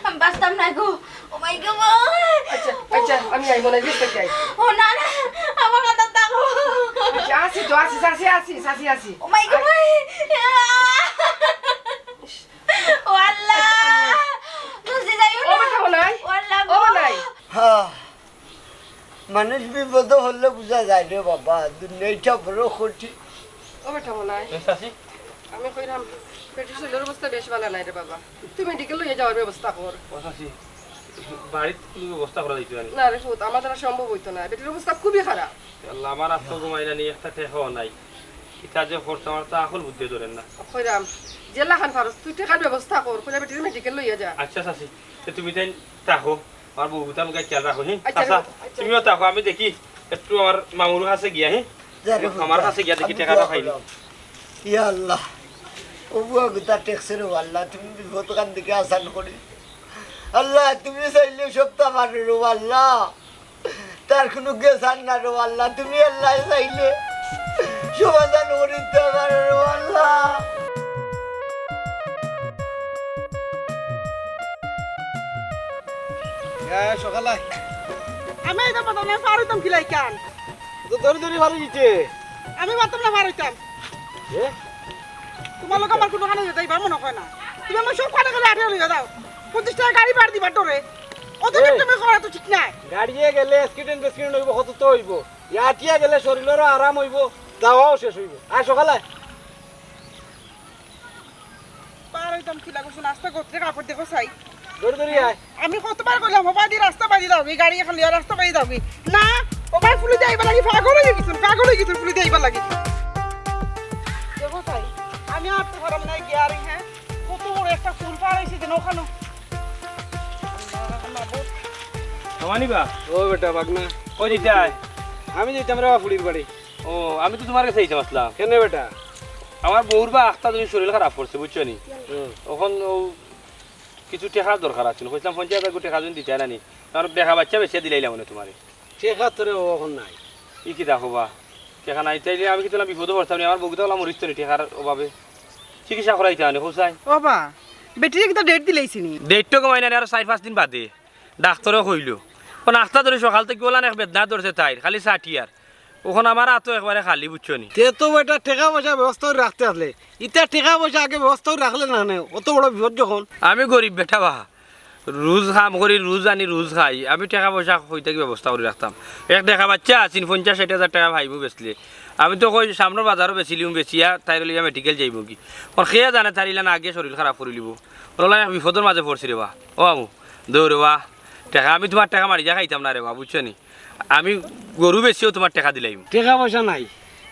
আমি বাঁচতাম না গো। ও মাই গো মাই। আচ্ছা, আচ্ছা, আমি আই, মনে হয় দেখতে চাই। ও না, না, আমার কথা থাকো। আচ্ছা, আসি তো, আসি, আসি, আসি, আসি, আসি। ও মাই গো মাই। ও আল্লাহ! বুঝি যাইও ও না। বেটা, ও নাই। ও আল্লাহ ও গো। নাই। হ্যাঁ, মানুষ বিপদ হলে বুঝা যায় রে বাবা, দুনিয়াটা বড় কঠিন। ও বেটা, ও নাই। এ, চাচি? আমি কইরাম, বেটির শরীলর অবস্থা বেশ ভালা নায় রে বাবা, তুই মেডিকেল লইয়া যাওয়ার ব্যবস্থা কর। ও চাচি, বাড়িত কুনু ব্যবস্থা করা যাইতো না নি? না রে পুত, আমার দ্বারা সম্ভব অইতো নায়, বেটির অবস্থা খুবই খারাপ। আল্লাহ, আমার আত তো ঘুমাই না নি, একটা টেকাও নাই। ইতা যে খরচ আমার তো আকল বুদ্ধি ধরের না। কইরাম, যেলাখান পারস তুই টেকার ব্যবস্থা কর, কইরা বেটিরে মেডিকেল লইয়া যা। আচ্ছা চাচি, তে তুমি তাইন থাকো, আমার বউগুতার মুখে খেয়াল রাখো, হি? আচ্ছা, আচ্ছা, আচ্ছা। তুমিও থাকো, আমি দেখি একটু আমার মামুর কাছে গিয়া, হি? যা রে, আমার যা। কাছে গিয়া দেখি আমি টেকাটা দোয়া পাইনি। করলাম। ইয়া আল্লাহ, ও বউগুতা টেকছে রে আল্লাহ, তুমি বিপদ কান দিকে আসান করি। আল্লাহ, তুমি চাইলে সবতা পারো রে আল্লাহ। তার কুনু গেছান না রে আল্লাহ, তুমি আল্লাহ চাইলে সমাধান করিতে পারো রে আল্লাহ। এ, সকালে। আমি এই তো পারতাম না, পার অইতাম কিলা ইখান? তো দড়ি দড়ি ভালো দিতে। আমি পারতাম না, পার অইতাম। এ? তোমার লগে আমার কুনু কানে যেতে ইবার মনে হয় না। তুমি আমার সব কানে কানে আটিয়া লইয়া যাও। পঞ্চাশ টেকা গাড়ি ভাড়া দিবার ডরে। অত এ। তুমি করা তো ঠিক নায়। গাড়িয়ে গেলে অ্যাক্সিডেন্ট ফ্যাক্সিডেন্ট অইবো, কত তো অইবো। আটিয়া গেলে শরীলরও আরাম অইবো, যাওয়াও শেষ অইবো। আয় সকালে। পার অইতাম কিলা কইছো, রাস্তা গতরে কাপড় দেখো চাই। দড়ি দড়ি আয়। আমি কতবার কইলাম, "ও বাদি রাস্তা বাদি দাও, এই গাড়ি এখন লইয়া রাস্তা বাদি দাও।" না, ও ভাই ফুলি দিয়ে আইবার লাগি পাগল অই গেছইন, পাগল অই গেছইন ফুলি দিয়ে আইবার লাগি। দেখো চাই, আমি আর তো পারাম না গিয়া আর, হ্যাঁ, কত বড় একটা ফুল পার অইছে যেন ওখানো। আল্লাহ, মাবুদ। আমানি বা? ও বেটা, বাগনা। কই দিতে আয়? আমি যাইতাম রে বা ফুলির বাড়ি। ও, আমি তো তোমার গেছে আইতাম আছলাম। কেনে বেটা? আমার বউর বা আখতা যদি শরীল খারাপ করছে, বুঝছো নি? হুম। অখন ও কিছু টেকার দরকার আছিল, কইছিলাম পঞ্চাশ হাজার টেকা যদি দিতে না নি, আমার বেটা বাইচ্চা বেচিয়া দিলাইলাম মানে তোমারে। টেকা তো রে অখন নাই। ই কিতা কও বা? টেকা নাই তাইলে আমি কিতা বিপদো পড়তাম নি, আমার বউগুতা অলা মরিতো নি টেকার অভাবে। চিকিৎসা করাইতাম নি, কও চাই। ও বা, বেটিরে কিতা ডেট দিলাইছে নি? ডেট তো কমাই না রে, আরো চাইর পাঁচ দিন বাদে। ডাক্তরে কইলো। অখন আখতা ধরি সকাল থাকি অলান এক বেদনা ধরছে তাইর, খালি সাটিয়ার। অখন আমার আতো একবারে খালি, বুঝছো নি? তে তো বেটা টেকা পয়সা ব্যবস্থা করি রাখতে আছলে। ইতা টেকা পয়সা আগে ব্যবস্থা করি রাখলে না নে, অত বড় বিপদ যখন। আমি গরিব বেটা বা। রুজ কাম করি, রুজ আনি, রুজ খাই। আমি টেকা পয়সা কই থাকি ব্যবস্থা করি রাখতাম। এক বেটা বাইচ্চা আছিল, পঞ্চাশ ষাইট হাজার টেকা পাইমু বেচলে। আমি তো কই সামনর বাজারো বেচিলিমু, বেচিয়া তাইরে লইয়া মেডিকেল যাইমুগি। অখন কে জানে তাইর ইলান আগে শরীল খারাপ করিলিবো। অলা এক বিপদর মাঝে পড়ছি রে বা। ও আমু, দেও রে বা, টেকা, আমি তোমার টেকা মারিয়া খাইতাম না রে বা, বুঝছো নি? আমি গরু বেচিয়াও তোমার টেকা দিলাইমু। টেকা পয়সা নাই।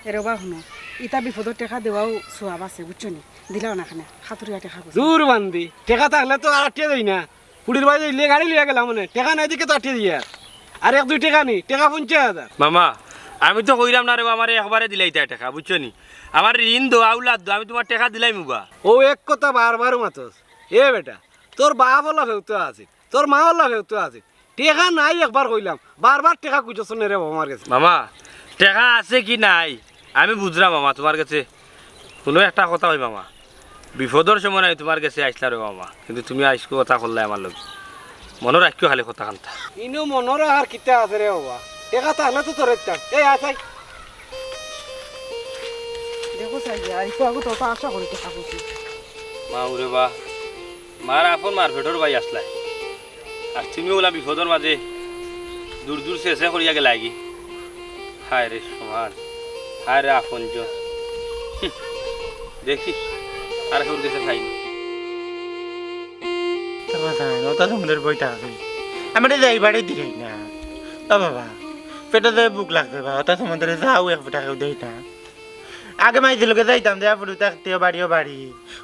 এরে বা হুনো, ইতা বিপদর টেকা দেওয়াও সওয়াব আছে, বুঝছো নি? দিলাও না কেনে, খাতুরিয়া টেকা বুঝছো। দূর বান্দি, টেকা থাকলে তো আর আটিয়া যাই না। ফুলির বাড়ি যাইলে গাড়ি লইয়া গেলাম মানে, টেকা নাই দেখি তো আটিয়া যাই আর। আর এক দুই টেকা নি, টেকা পঞ্চাশ হাজার। মামা, আমি তো কইরাম না রে বা, আমারে একবারে দিলাইতায় টেকা, বুঝছো নি? আমার ঋণ দেও, আওলাদ দেও, আমি তোমার টেকা দিলাইমু বা। ও এক কথা বারবার মাতস। এ বেটা, তোর বাপ অলা ফেউতো আছে, তোর মা অলা ফেউতো আছে। টেকা নাই একবার কইলাম, বারবার টেকা খুজছস নে রে বা আমার গেছে। মামা, টেকা আছে কি নাই আমি বুঝরাম মামা, তোমার গেছে কুনু একটা কথা কই মামা, বিপদর সময় আমি তোমার গেছে আইছলাম রে মামা, কিন্তু তুমি আইজকু কথা কইলায় আমার লগে। মনো রাখিও খালি কথা খানতা। ইনো মনো রাখার কিতা আছে রে বা? টেকা থাকলে তো তোরে দিতাম। এই আয় চাই। দেখো চাই, আর একটু আগে তো আশা করি টেকা খুজি। মাও রে বা, মার আপন মার পেটর ভাই আছলায়। আর তুমি অলা বিপদর মাঝে দূর দূর শেষে করিয়া গেলায়গি। হায় রে সমাজ, হায় রে আপনজন। হুঁ, দেখি, আর কেউর গেছে পাইনি। তে বাজান, অতা সমুদরে বইতা আছে। আমারে যাইবারে দিরায় না। ও বাবা, পেটো যে ভুক লাগছে বা, অতা সমুদরে যাও এক ফুটা কেউ দেয় না। আগে মাইনষর লগে যাইতাম যে, ফুড়ি থাকতে ও বাড়ি, ও বাড়ি।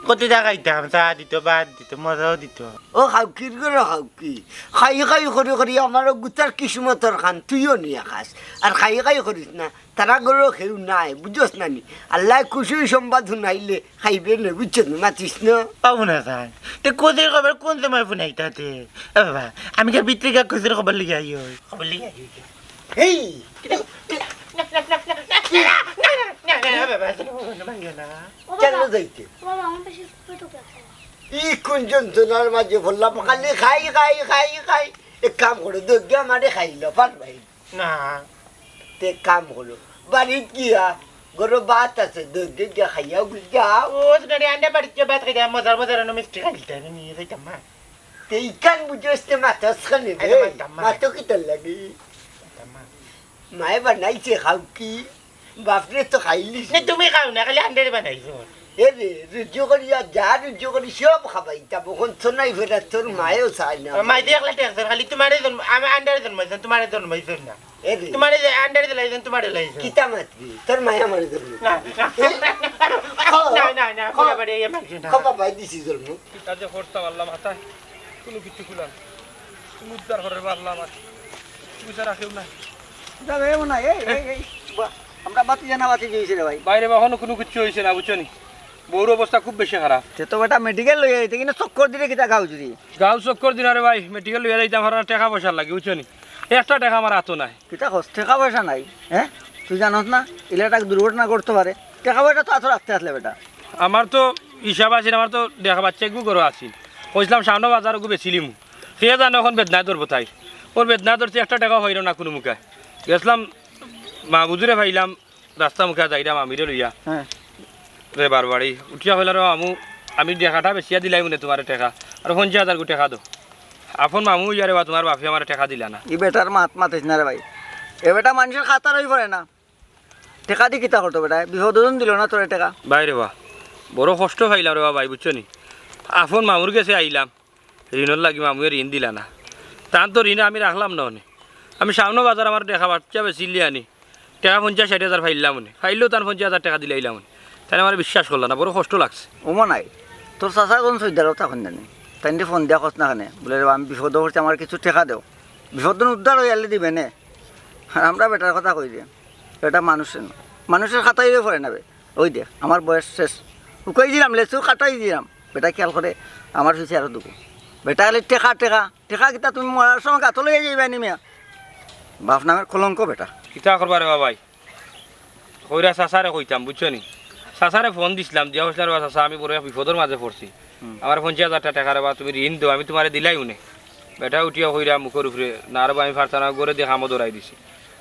কত যা খাইতাম, চা দিত, ভাত দিত, মজাও দিত। ও খাউকির ঘরো খাউকি। খাই খাই করি করি আমার গুতার কিসমতর খান তুইও নিয়া খাস। আর খাই খাই করিস না, তারা ঘরো কেউ নাই, বুঝছস না নি? আল্লায় খুশির সংবাদ হুনাইলে খাইবে নে, বুঝছস না? মাতিস না। পাবো না স্যার। তে কোথায় খবর কোন সময় ফোন আইতাতে? এ বাবা, আমি কি ভিতরে গিয়া খুশির খবর লইয়া আইও? খবর লইয়া আইও। এই! ও বাবা, কেন যাইতে? ও বাবা, আমার পেশে পেটো ব্যথা। ই কোন যন্ত্রণার মাঝে পড়লাম? খালি খাই, খাই, খাই, খাই। এক কাম করো, দইগ্গা আমারে খাইল, পার ভাই। না। তে এক কাম করো, বাড়িত গিয়া গরম ভাত আছে, দইগ্গা গিয়া খাইয়া গুলি যাও। ও, তোরে আন্ডা বাড়িত গিয়া ভাত খাইতাম, মজার মজার অনো মিষ্টি খাইতাম, আমি নিয়া যাইতাম মা। তে ইখান বুঝছস তে মাতস কেনে বে? আচ্ছা, মাততাম মা। মাতো কিতার লাগি? মাততাম মা। মায়ে বানাইছে, খাউকি। বাপরে তো খাইলিস। না, তুমি খাও না, খালি আন্ডারে বানাইছো। এরে, রুজু করিয়া যা রুজু করি সব খাবাইতাম। অখন তো নাই ফেরা, তোর মায়েও চায় না। মাই দিয়ে একলা টেকছে, খালি তোমারে জন্ম, আমি আন্ডারে জন্মাইছেন, তোমারে জন্মাইছেন না। এরে। তোমারে যে আন্ডারে দিলাইছেন, তোমারে দিলাইছেন। কিতা মাতবি? তোর মায়ে আমারে জন্ম। না, না। এ? না, না, না, খ। পুরা বাড়ি এই মানছে না। খ বাবাই দিছি জন্ম। কিতা যে করতাম আল্লাহ মাথায়, কোনো কিছু খুলাম। তুমি উদ্ধার করে বা আল্লাহ আমার। তুমি ছাড়া কেউ নাই। যাবে এমন না, এই, এই, এই, বাহ, আমরা বাতি জানা বাতি দিয়েছি রে ভাই। বাইরে বা এখনো কোনো কিছু হইছে না, বুঝছো নি? বউর অবস্থা খুব বেশি খারাপ। তে তো বেটা মেডিকেল লইয়া যাইতে কিন্তু চক্কর দিলে কিতা গাঁও জুড়ি? গাঁও চক্কর দিন আরে ভাই, মেডিকেল লইয়া যাইতাম, কারণ টেকা পয়সার লাগে, বুঝছো নি? একটা টেকা আমার হাতো নাই। কিতা কস, টেকা পয়সা নাই? হ্যাঁ, তুই জানোস না, ইলা একটা দুর্ঘটনা ঘটতে পারে। টেকা পয়সা তো আতো রাখতে আসলে বেটা। আমার তো হিসাব আছে, আমার তো দেখা বাচ্চা এগু গরু আছে। কইছিলাম সামনে বাজার ওগু বেচিলিমু। কে জানে এখন বেদনায় ধরবো তাই। ওর বেদনায় ধরছে, একটা টেকা হইল না কোনো মুখে। গেছিলাম মা বুঝুরে পাইলাম, রাস্তা মুখে যাইরাম আমিরে লইয়া। হ্যাঁ। রে বারবাড়ি উঠিয়া কইলা, "রে মামু, আমি দেখাটা বেচিয়া দিলাই মনে তোমারে টেকা, আর পঞ্চাশ হাজার গু টেকা দাও।" আপন মামু ইয়ারে বা তোমার বাপে আমার টেকা দিলা না। ই বেটার মাত মাতিস না রে ভাই, এ বেটা মানুষের খাতার হয়ে পড়ে না। টেকা দি কিতা করতো বেটা? বিপদ দিল না তোরে টেকা। বাইরে বা বড় কষ্ট পাইলাম রে বা ভাই, বুঝছো নি? আপন মামুর গেছে আইলাম, ঋণর লাগি মামুয়ে ঋণ দিলা না। তান তো ঋণ আমি রাখলাম না অনে। আমি সামনে বাজার আমার দেখা বাচ্চা বেচিলি আনি। টেকা পঞ্চাশ ষাট হাজার পাইলাম উনি। পাইলেও তান পঞ্চাশ হাজার টেকা দিলাইলাম উনি। তাই আমার বিশ্বাস করলা না, বড় কষ্ট লাগছে। ওমা নাই, তোর চাচা কোন সৈদার কথা কইন জানি। তাইনরে ফোন দিয়া কস না কেনে? বলে, "রে, আমি বিপদে পড়ছি, আমার কিছু টেকা দেও।" বিপদ উদ্ধার হয়ে আলে দিবে নে। আর আমরা বেটার কথা কই রে। বেটা মানুষ না। মানুষের খাতায় পড়ে না বে। ওই দেখ, আমার বয়স শেষ। উকাই দিলাম, লেচু কাটাই দিলাম। বেটা খেয়াল করে আমার পিছে আরো দুঃখ। বেটা খালি টেকা, টেকা, টেকা কিতা তুমি মরার সময় গাতো লইয়া যাইবা নি মিয়া? বাপ নামের কলঙ্ক বেটা। কিতা করবা রে বাবাই? কইরা চাচারে কইতাম, বুঝছো নি? চাচারে ফোন দিছিলাম, দিয়া কইছিলাম, "রে বা চাচা, আমি বড় এক বিপদর মাঝে পড়ছি। হুম। আমার পঞ্চাশ হাজার টেকা রে বা, তুমি ঋণ দেও, আমি তোমারে দিলাই উনে।" বেটা উঠিয়া কইরা মুখর উপরে, "না রে বা, আমি পারতাম না, ঘরে দিয়া কামো ধরাই দিছি।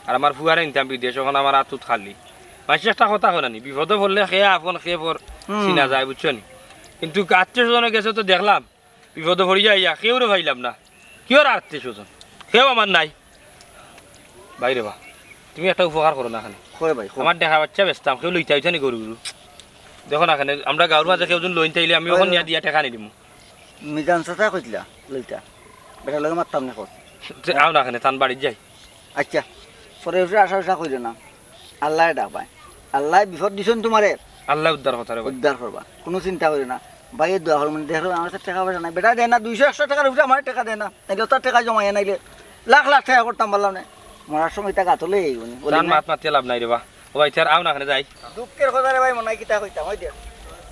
আর আমার ফুয়ারে নিতাম বিদেশ, এখন আমার আতুত খালি।" মানষে একটা কথা কয় না নি, বিপদে পড়লে কে আপন, কে পর হুম। চিনা যায়, বুঝছো নি? কিন্তু আত্মীয় স্বজনের গেছে তো দেখলাম, বিপদে পড়িয়া আইয়া কেউরে পাইলাম না। কিওর আত্মীয় স্বজন? কেউ আমার নাই। বাইরে বা, তুমি একটা উপকার করো না কেনে। কই ভাই, কই। আমার দেখা বাচ্চা বেচতাম, কেউ লইতা আইতা নি গরু গরু। দেখো না কেনে, আমরা গাঁওর মাঝে কেউ জন লইন তাইলে আমি ওই ওখান ওই। নিয়া দিয়া টেকা আনি দিমু। মিজান চাচা কইছিলা, লইতা। বেটার লগে মাততাম না কর। তে আও না কেনে, তান বাড়িত যাই। আচ্ছা, পরে উঠে আশা উষা কইরো না। আল্লায় ডাকবায়। আল্লায় বিপদ দিছইন তোমারে। আল্লায় উদ্ধার করতা রে ভাই। উদ্ধার করবা। কোনো চিন্তা করিও না। ভাইয়ে দোয়া করো, মানে, দেখো, আমার কাছে টেকা পয়সা নাই। বেটা দেয় না, দুইশো একশো টেকার উপরে আমার টেকা দেয় না। নাইলে তার টেকা জমাইয়া নাইলে লাখ লাখ টেকা করতাম পারলাম না। মরার সময় তা গাতলে এই উনি। বলি তার না। মাত মাতিয়ে লাভ নাই রে বা। ও ভাই, তার আও না কেনে যাই। দুঃখের কথা রে ভাই, মনে হয় কিতা কইতাম, ওই দেখ।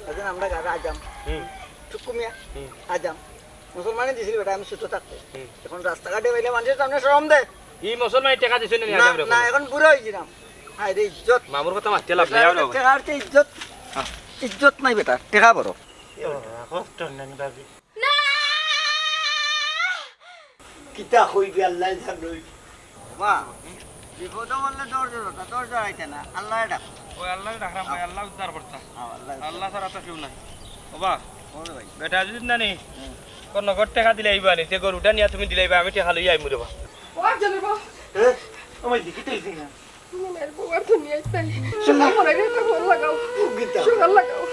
ওই দিন আমরা গাড়ি আজাম। হুম। চুক্কু মিয়া, হুম। আজাম। মুসলমানে দিছিল বেটা, আমি ছোট থাকতে। হুম। এখন রাস্তাঘাটে পাইলে মানুষের সামনে শরম দে। ই মুসলমানে টেকা দিছে না, না, আজাম রে না, ভাই। এখন বুড়া হয়ে গেলাম। হায় রে ইজ্জত। মামুর কথা মাতিয়ে লাভ নাই, আও না ভাই। টেকার চেয়ে ইজ্জত, হ্যাঁ। ইজ্জত নাই বেটা, টেকা বড়। এ বাবা, কষ্ট নেন দাবি। না! কিতা কইবি আল্লাহ জানই। মা, বিপদে পড়লে দৌড় জড়ো, তা দৌড় জড়াইতে না, আল্লাহ ডাক। ওই আল্লাহ ডাকরাম ভাই, আল্লাহ উদ্ধার করতা। হ্যাঁ, আল্লাহ উদ্ধার। আল্লাহ ছাড়া তো কেউ নাই। ও বা, ওরে ভাই। বেটা যদি না নি, হুম। কোন নগদ টেকা দিলে আইবা নি, তে গরুটা নিয়া তুমি দিলাইবা, আমি টেকা লইয়া আইমু রে বা। ও জানে বা। হ্যাঁ? ও ভাই, দেখি তো এই না। মনে হয় বউ আর দুনিয়াত নাই। চল না। মনে হয় একটা ফোন লাগাও। গীতা। সুগার লাগাও।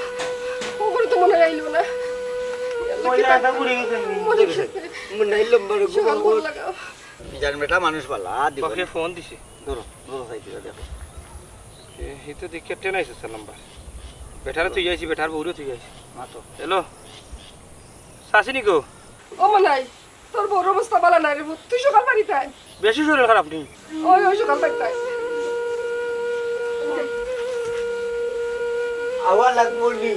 ও করে তো মনে হয় আইলো না। ওই কিতা? একা ঘুরে গেছে। মনে হয় মনে হয় লম্বা রে সুগার ঘুমাবো। ফোন লাগাও। জান বেটা মানুষ ভালা, দিব। ওকে ফোন দিছে। ধরো, ধরো সাইডে দেখো। এ, হি তো দেখি টেন আইছে স্যার নাম্বার। বেটারে তুই আইছি, বেটার বউরে তুই আইছি। মা তো। হ্যালো। চাচি নি গো? ও মনাই, তোর বউর অবস্থা ভালা নাই রে পুত। তুই সকাল বাড়িত আয়। বেশি শরীর খারাপ নি? ওই, ওই সকাল থাকতে আয়। আওয়া লাগবো নি?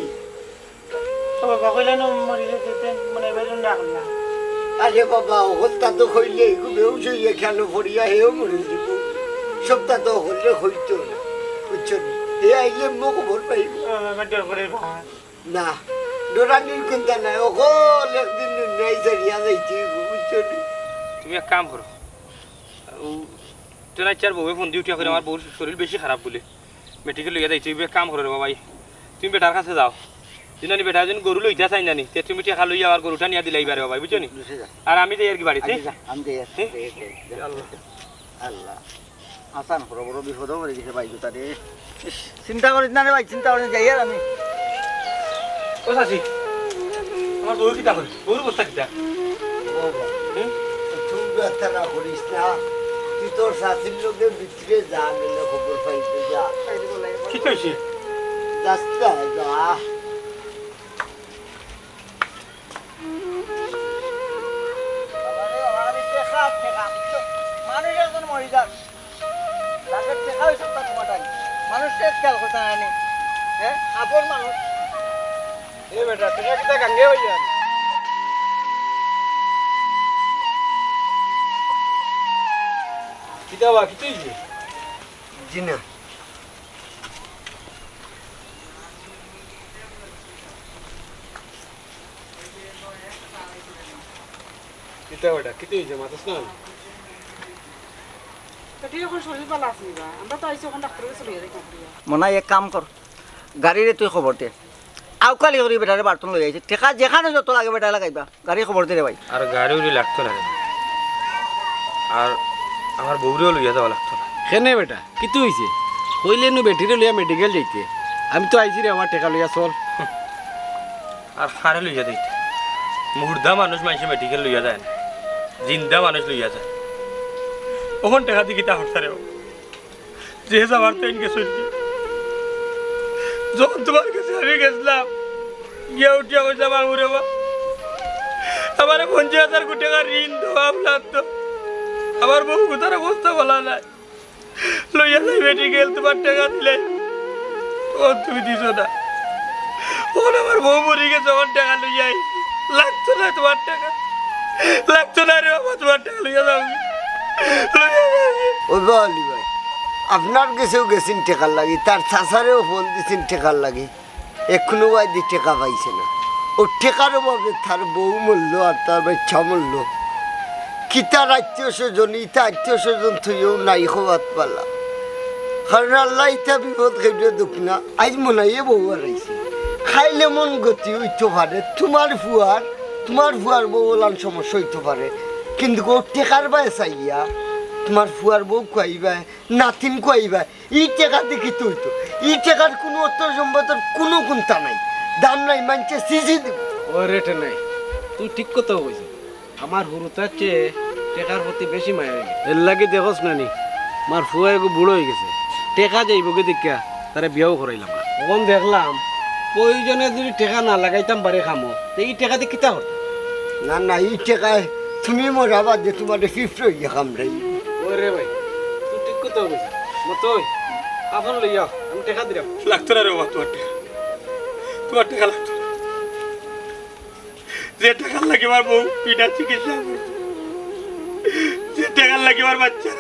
ও বাবা, কইলা না মরি গেছে, তে মনে হয় বেরোন না এখন না। আরে বাবা, অবস্থা তো কইলে, এগু বেউস হইয়া খেলো পড়িয়া হেও মরে দিব। সবটা তো হলে হইতো না, বুঝছো নি? এ আইলে মুখ খবর পাইব। ও বাবা, ডর করে বাবা। না, ডরানির কুন্তা নাই, অকল একদিন দুনিয়ায় ছাড়িয়া যাইতে হইব, বুঝছো নি? তুমি এক কাম করো, ও টেনাইচার বউয়ে ফোন দি উঠিয়া কইরা, আমার বউর শরীর বেশি খারাপ বলে, মেডিকেল লইয়া যাইতে হইব। এক কাম করো রে বাবাই, তুমি বেটার কাছে যাও, যদি নানি বেটা যদি গরু লইতা চাই নানি, তে তুমি টেকা লইয়া আমার গরুটা নিয়া দিলাইবা রে বাবাই, বুঝছো নি? বুঝছি যা। আর আমি যাই আর কি বাড়িতে। আচ্ছা, যা, আমি যাই আর কি, হ্যাঁ? যাই আর কি, যাই। আল্লাহ। আল্লাহ। হাসান, বড় বড় বিপদও পড়ে গেছে ভাই, জুতা রে। ইস, চিন্তা করিস না রে ভাই, চিন্তা করিস না, যাই আর আমি। ও চাচি, আমার বউ কিতা করে? বউর অবস্থা কিতা? ও বাবা, হুম? তুই ব্যথা না করিস না, তুই তোর চাচির লগে ভিতরে যা, গেলে খবর পাইতে যা। কিতা অইছে? যাস না, যা। বাবারে, বাবারে, টেকা, টেকা। মানুষ একজন মরি যার। লাখের টেকা অইছে তা তোমার তাই। মানুষকে খেয়াল করতে হয়নি। হ্যাঁ? আপন মানুষ। এ বেটা, টেকা কিতা গাঙ্গে অই যায়? কিতা বা, কিতা অইছে? জি না। কিতা বেটা, কিতা অইছে? মাতস না? তো ঠিক এখন শরীর ভালা আছে নি বা? আমরা তো আইছি এখন ডাক্তারের কাছে লইয়া যাই। মনাই, এক কাম কর, গাড়িরে তুই খবর দে, আউকালি করি বেটারে বাড়িত লইয়া আইছি। টেকা যেখানো যত লাগে বেটায় লাগাইবা। গাড়ি খবর দে রে ভাই। আর গাড়ি উড়ি লাগতো না রে। আর আমার বউরেও লইয়া যাওয়া লাগতো না। কেনে বেটা, কিতা অইছে? কইলে নু বেটিরে লইয়া মেডিকেল যাইতে। আমি তো আইছি রে, আমার টেকা লইয়া চল। আর কারে লইয়া যাইতে? মুর্দা মানুষ মানষে মেডিকেল লইয়া যায় না, জিন্দা মানুষ লইয়া যায়। অখন টেকা দি কিতা করতা রে? যে যাবার তাইন গেছইন গি। যখন তোমার গেছে আমি গেছলাম, গিয়া উঠিয়া কইছলাম, "আমার বুড়া বা, আমারে পঞ্চাশ হাজার কোটি টেকা ঋণ দেওয়া আপনার তো, আমার বউ কোথার অবস্থা ভালা নায়, লইয়া যাই মেডিকেল, তোমার টেকা দিলে।" ও তুমি দিছো না। অখন আমার বউ মরি গেছে, অখন টেকা লইয়া আইছি। লাগতো না তোমার টেকা, লাগতো না রে বাবা, তোমার টেকা লইয়া যাও, লইয়া যাও। ও বা আলী ভাই, আপনার গেছেও গেছইন টেকার লাগি, তার চাচারেও ফোন দিছইন টেকার লাগি, এখনো ওয়াইদি টেকা পাইছে না। ও টেকার অভাবে তার বউ মরলো আর তার বাচ্চা মরলো। কিতার আত্মীয় স্বজন, ইতা আত্মীয় স্বজন থইও নাই খোয়াত পালা। কারণ আল্লাহ ইতা বিপদ কেউরে দুঃখ না। আইজ মনাইয়ে বউ হারাইছে। খাইলে মন গতি অইতো পারে, তোমার ফুয়ার, তোমার ফুয়ার বউ ওলান সমস্যা অইতো পারে, কিন্তু ও টেকার বায় চাইয়া তোমার ফুয়ার বউ খুয়াইবায়, নাতিন খুয়াইবায়, ই টেকা দি কিতা অইতো? ই টেকার কুনু অর্থ সম্পদর কুনু কুন্তা নাই, দাম নাই, মানষে চিজি দিবো। ও রেটে নাই, তুই ঠিক কথা কইছস। আমার হুরুতার চেয়ে টেকার প্রতি বেশি মায়া অইগেছে। এরলাগি দেখোস না নি, আমার ফুয়া এগু বুড়া অইগেছে, টেকা যাইবোগি দেখিয়া তারে বিয়াও করাইলাম না। অখন দেখলাম, প্রয়োজনে যুদি টেকা না লাগাইতাম বাড়ি কামো, তে ই টেকা দি কিতা করতাম? না, না, ই টেকায় তুমি মরা বাদে তোমারে ফিফড়ে অইয়া কামড়াইবো। ওরে ভাই, তুই ঠিক কথা কইছস। মতই, কাফন লইয়া, আমি টেকা দিরাম। লাগতো না রে বাবা, তোমার টেকা। তোমার টেকা লাগতো না। যে টেকার লাগি আমার বউ বিনা চিকিৎসা করছে, যে টেকার লাগি আমার বাচ্চা,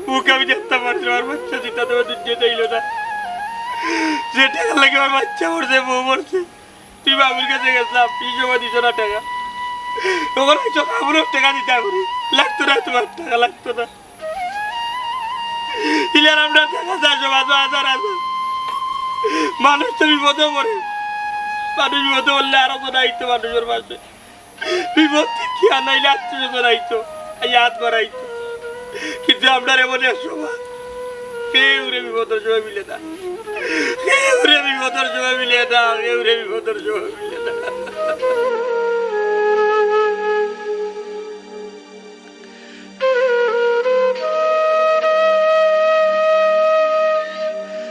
বউকে আমি দেখতাম পারছি না, আমার বাচ্চা যেটা তোমার দুনিয়া চাইল না, যে টেকার লাগি আমার বাচ্চা মরছে, বউ মরছে, তুই বাবুর কাছে গেছলাম, এই সময় দিছ না টেকা, তখন আমি চোখ আমার টেকা দিতে পারি, লাগতো না তোমার টেকা, লাগতো না। ইলার আমরা দেখা যায় সমাজে হাজার হাজার মানুষ তো বিপদে পড়ে, মানুষ বিপদে পড়লে আরো তো দায়িত্ব মানুষের পাশে। বিপদ থেকে আনাইলে আত্মীয় স্বজন আইতো, এই হাত বাড়াইতো। কিন্তু আমরা এমন এক সমাজ, কেউরে বিপদর সময় মিলে না, কেউরে বিপদর সময় মিলে না, কেউরে বিপদর সময় মিলে না।